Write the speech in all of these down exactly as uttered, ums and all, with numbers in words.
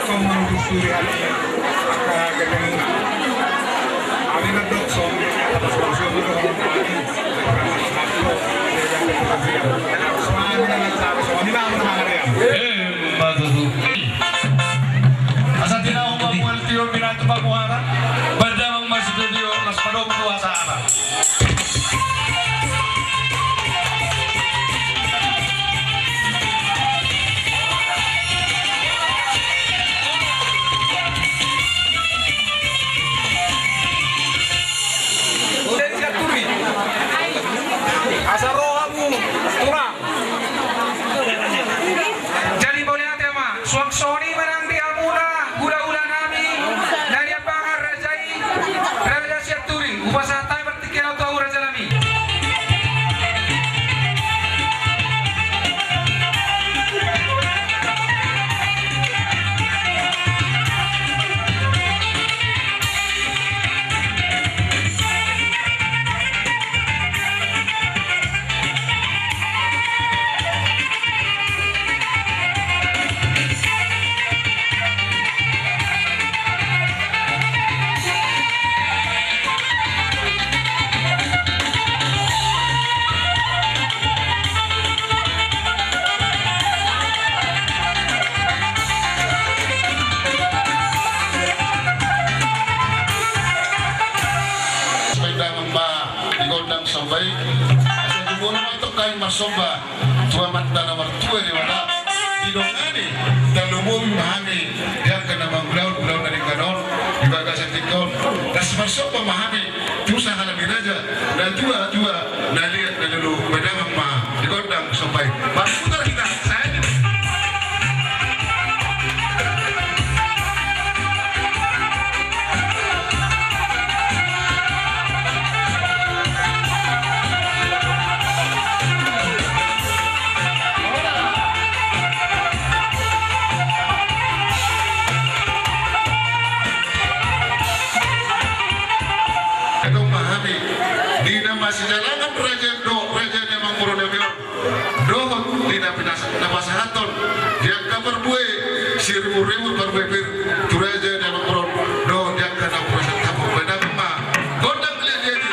Emma tutu. Asa tinahu ma mual tio minatu pamuhara. Bada mang masi tio las padok tu asa ara. Jadi sian turi. Asa rohamu turang. Jadi mauliate ma. Suang songon i ma nang di hamuna hulahula nami na niambangan raja i, raja Sianturi. Hupasahat hami partingkian on tu hamu raja nami. Di gondang somba i. Asa jumolo ma tongkin marsomba tu Amanta na martua Debata. Didongani, talumobi ma hami di angka na mangulahon ulaon na denggan on di bagasan tingki on. Las marsomba ma hami tu sahala ni raja, na tua, na tua, na liat, na lolo, bahen damang ma di gondang somba i. Marputar hita, sae. Adong ma hami di na masijalangan raja dohot raja ni amangboru nami on. Dohot di na pinas-, na pasahathon di angka parbue, siriburibu parbue pir tu raja ni amangboru on, dohot di angka na pasahathon, bahen damang ma gondang liat-liat i.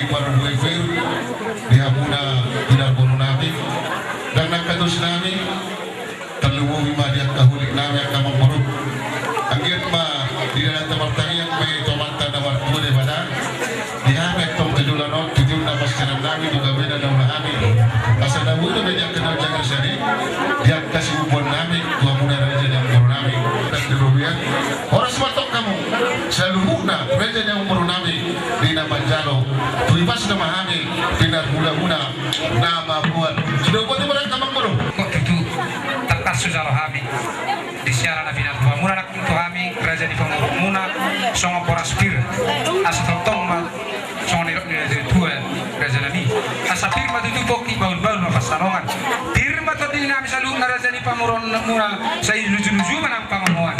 Marbuei-buei di hamuna pinarboru nami, ndang nangkatos nami, tarlumobi ma di angka hulik nami angka amangboru. Anggiat ma di dalan ta martangiang ma i tu Amanta na martua Debata, di hami antong tu joloan on, tu joloan na parserahan nami, tu gabe na naula hami. Asa na boi do be di angka na jagar sadi, di angka sibubuan nami, tu hamuna raja ni amangboru nami. Horas ma antong hamu saluhutna raja ni amangboru nami, di na manjalo tu ipasna ma hami pinarhulahula na mamboan. Sudah buat tu barang kamang boru. Kok tutu tangkas so jalo hami di siara na pinatua muna nangkin tu hami raja ni pamoruon muna songon boras pir. Asa tongtong ma songon nidok ni natuatua raja nami. Asa pir ma tutu pongki, bahulbahul ma pansalongan. Pir ma tondi nami saluhutna raja ni pamoruon muna, sai lujuluju ma nang pangomoan.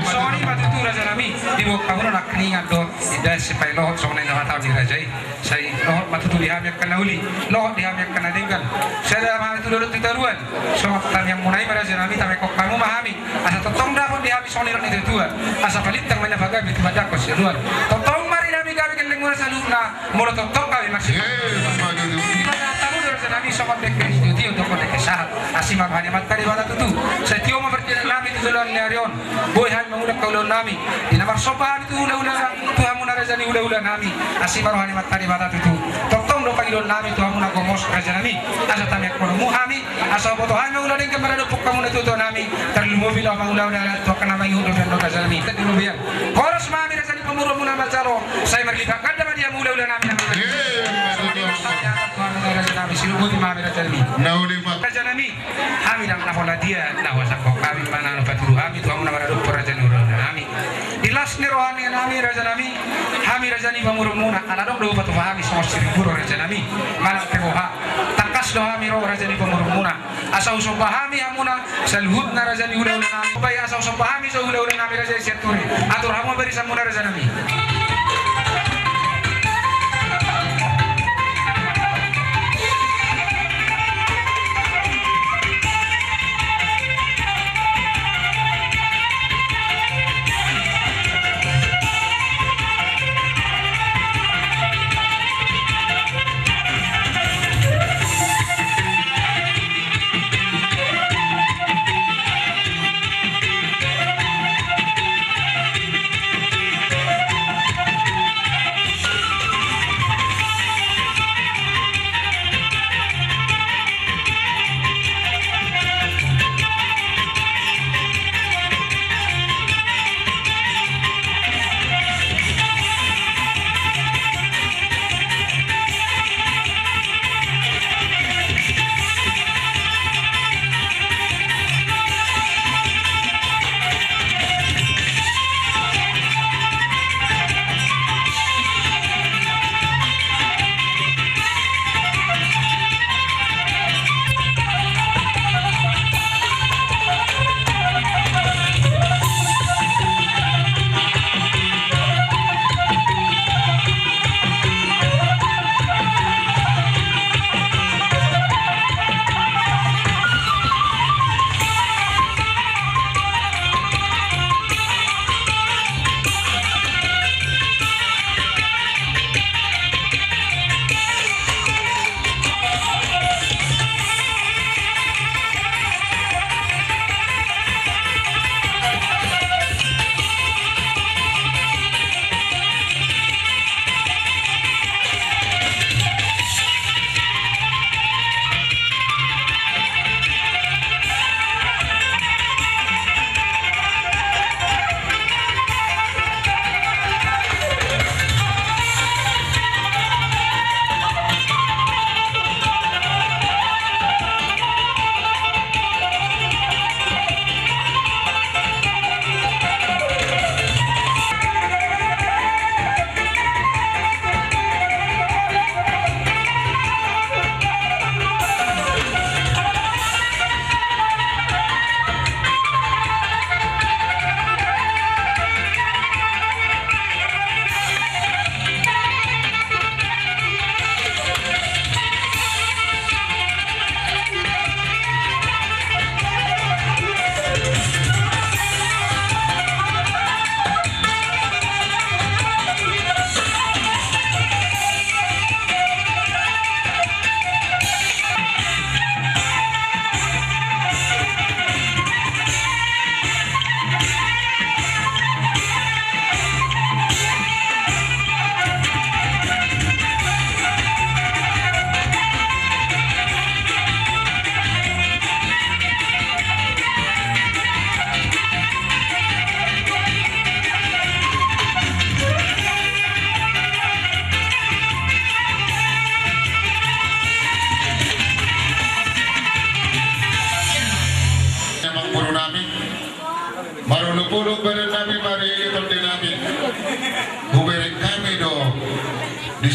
Songon i ma tutu raja nami, diboan hamuna nangkiningan do inda sipailohot songon na hata ni raja i. Sai lohot ma tutu di hami angka na uli, lohot di hami angka na denggan. Sada ma tutu dohot tu toruan. Songon tangiang muna i ma raja nami, tamekon hamu ma hami. Asa tongtong dapot di hami songon nidok ni natuatua. Asa palintang ma na pagabe tu pandangkon sialuan. Tongtong ma di hami gabe gelleng muna saluhutna. Molo tongtong hami marsipangkulian. Di mata tamu do raja nami songon dengke ni sitio-tio, songon dengke sahat. Asi ma roha ni Amanta Debata tutu. Sai tio ma parjolo nami tu joloan ni ari on. Boi hami mangula angka ulaon nami. Di na marsomba hami tu hulahula, tu hamuna raja ni hulahula nami. Asi ma roha ni Amanta Debata tutu. Tongtong do pangidoan nami tu hamuna gomos raja nami. Asa tamiangkon hamu hami. Asa huboto hami mangula denggan maradophon hamu natuatua nami. Tarlumobi laho mangula tu angka na mangihut dope annon raja nami. Tarlumobi an. Horas ma hami raja ni pamoruon muna manjalo. Sai marlipat ganda ma di hamu hulahula nami. Raja nami, siluhuti ma hami raja nami. Raja nami. Hami ndang na pola dia na huasangkon hami manang na paturu hami tu hamu na maradophon raja ni hulahula nami. Di las ni roha nami raja nami, hami raja ni pamoruon muna, ala adong do hupatupa hami songon sirimbur raja nami, manang pe boha. Tangkas do hami ro raja ni pamoruon muna. Asa husomba hami hamuna saluhutna raja ni hulahula nami. Baen asa husomba hami jo hulahula nami raja i sian turi. Atur hamu ma barisan muna raja nami.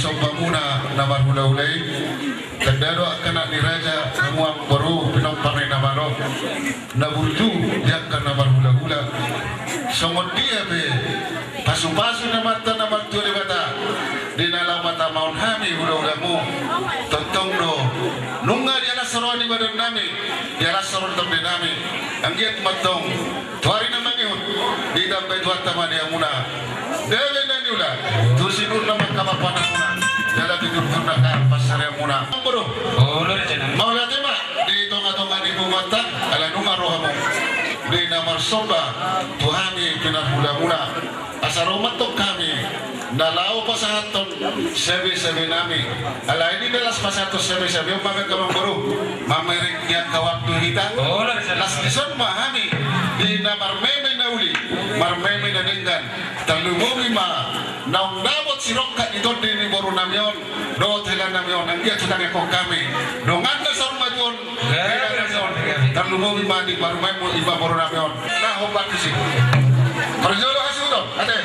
Sombamuna na marhulahula i, tanda do angka anak ni raja, hamu amangboru, pinompar ni na malo, na burju di angka na marhulahula. Songon dia pe pasupasu ni Amanta na martua Debata, di na laho matamaon hami hulahulamu, tongtong do nunga dialas roha ni badannami, dialas roha ni tondenami. Anggiat ma antong tu ari na mangihut, ditambai Tuhanta ma di hamuna gabe na niula tu sinur na mangkapapanamuna, jala tu turtur na hapansarianmuna. Amangboru, mauliate ma di tongatonga ni punguanta, ala nunga ro hamu di na marsomba tu hami pinarhulamuna. Asa ro ma antong hami na laho pasahathon sabesabenami. Alai di na laos pasahathon sabesabe on, amangboru, mamereng di angka waktu hita. Las dison ma hami di na marmeme na uli, marmeme na denggan. Tarlumobi ma naung dapot sirongkap ni tondi ni borunami on dohot helanami on, anggiat hutangiangkon hami dongan na saur matua on. Tarlumobi ma di parumaenmu, i ma borunami on. Na hombar tusi. Parjolo hasuhuton, ate.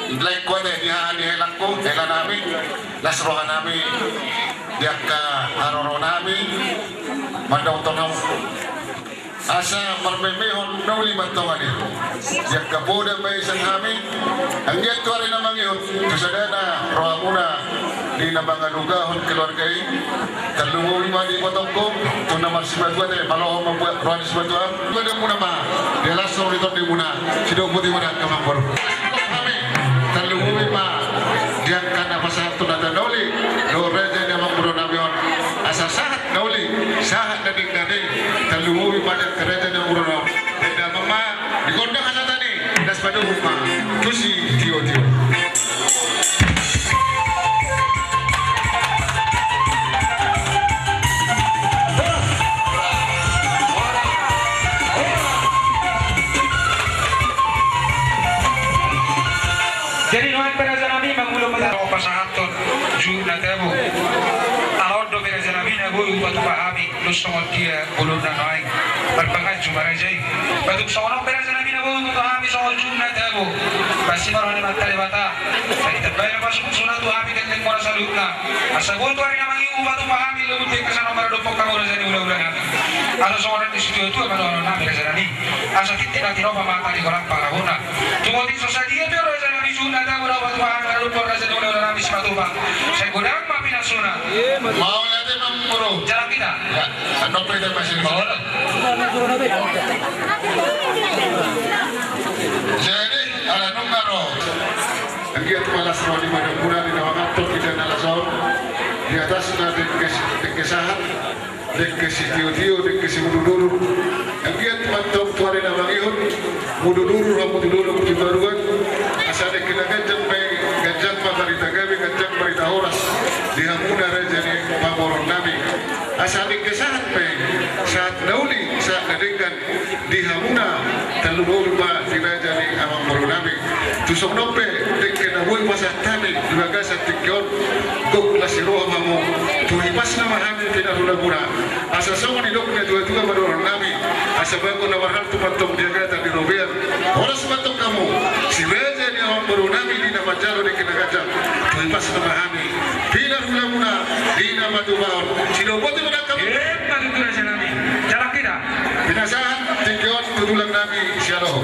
Lae, kuat, eh, di aha ni helangku, hela nami, las roha nami, di angka haroro nami, mandok tonam. Asa marmemeihon na uli ma tongon i. Di angka poda ma i sian hami, anggiat tu ari na mangihut, tu sadana rohamuna di na mangalugahon keluarga i. Tarlumobi ma di potongku, tu na marsimatua, te, maloho ma buat roha ni simatua. Badanmuna ma, di las roha ni tondimuna, sidok putih ma di angka amangboru. Tarlumobi ma di angka na pasahat tu na uli, do raja ni amangboru nami on. Asa sahat na uli, sahat na denggan i, tarlumobi ma di angka raja ni amangboru nami on. Baen damang ma di gondang hasahatan i, das padomu ma tu sitiotio. Jadi nuaeng pe raja nami, mangulon ma hita pasahathon jut na tabo. Ala on dope raja nami na boi hupatupa hami. Dos songon dia bolon na naeng marpanganju ma raja i. Patung songon on pe raja nami na boi tu hami songon jut na tabo. Pasti ma roha ni Amanta Debata. Sai ditambai ma pasupasu-Na tu hami gellengmuna saluhutna. Asa boi tu ari na mangihut hupatupa hami lobut dengke sian on maradophon hamu raja ni hulahula nami. Asa songon on di situatua ma dohonon nami raja nami. Asa tintin na tinopa ma tali holan pangarahutna. Tumoti so sadia pe raja nami jut na tabo na hupatupa hami maradophon raja ni hulahula nami Simatupang. Sai godang ma pinasuna. Mauliate ma amangboru. Jalang hita. Ya, andok pe hita masih. Mauliate. Jadi, ala nunga ro. Anggiat ma las roha ni badanmuna di na manganhon hita na las on. Di atasna dengke, dengke sahat. Dengke sitiotio, dengke simudurudur. Anggiat ma antong tu ari na mangihut, mudurudur hamu tu dolok tu toruan. Asa dengke na ganjang pe, ganjang ma barita gabe, ganjang barita horas di hamuna raja ni pamoruon nami. Asa dengke sahat pe, sahat na uli, sahat na denggan di hamuna, tarlumobi ma di raja ni amangboru nami. Tu songon on pe, dengke na boi pasahat hami di bagasan tingki on, gok las ni roha ma hamu tu hipasna ma hami pinarhulamuna. Asa songon nidok ni natuatua ma dohonon nami, asa bagot na marhalto ma antong di agatan di robean, horas ma antong hamu si raja ni amangboru nami di na manjalo dengke na ganjang, tu hipasna ma hami pinarhulamuna di na patupaon. Sidok poti ma di angka amang. Emma tutu raja nami. Jalang hita. Pinasahat tingki on tu tulang nami Sialoho.